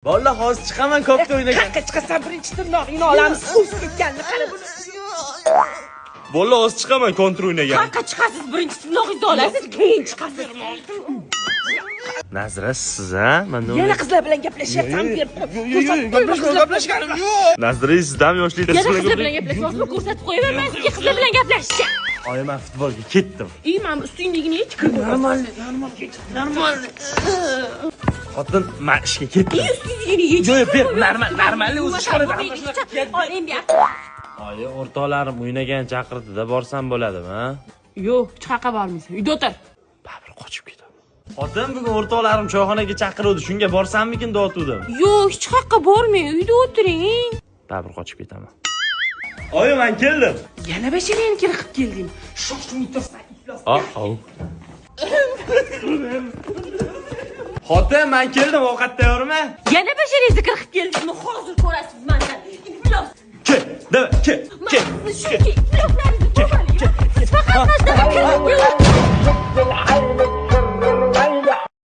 Bolalar, hozir chiqaman kopta o'ynagan. Qayerga chiqasan? Birinchi tirnog'ingni olamiz. O'sib ketganini qara buni. Bolalar, hozir chiqaman kontra o'ynagan. Qayerga chiqasiz? Birinchi tirnog'ingizni olasiz, keyin chiqasiz. Nazira, siz ha? Menda Yana qizlar bilan gaplashyapsan, berib qo'y. Ko'rsatib qo'y, Gaplashganim yo'q. Nazira, sizdan yoshlikda Yana qizlar bilan gaplashyapsizmi? Ko'rsatib qo'yaman men sizga qizlar bilan gaplashishni. Oyi, men futbolga ketdim. Ey, mana ustingdagini hech kirib. Normal, normal. Xotin, men ishga ketdim. Ey, ustingdagini hech. Yo'q, ber, normal, normal o'zi chiqaradi. Oling bu. Oyi, o'rtoqlarim o'ynagan chaqirdida borsam bo'ladimi? Yo'q, hech qayerga bormaysan. Uyda o'tir. Baribir qochib ketaman. Xotin, bugun o'rtoqlarim choyxonaga chaqiruvdi, shunga borsammikin deyotgandim. Yo'q, hech qayerga bormang, uyda o'tiring. Baribir qochib ketaman. Oyi, men keldim. Yana basharangni qilib kelding. Shoshmay tursan, iflos. Oh. Xotin, men keldim, ovqat tayyormi? Yana basharangizni qilib keldingmi? Hozir ko'rasiz mendan. Iflos. Kel, deva, kel, Man kel. sizni shuncha ifloslaringizni ko'rmadim. Siz faqat mana shunaqa kirib.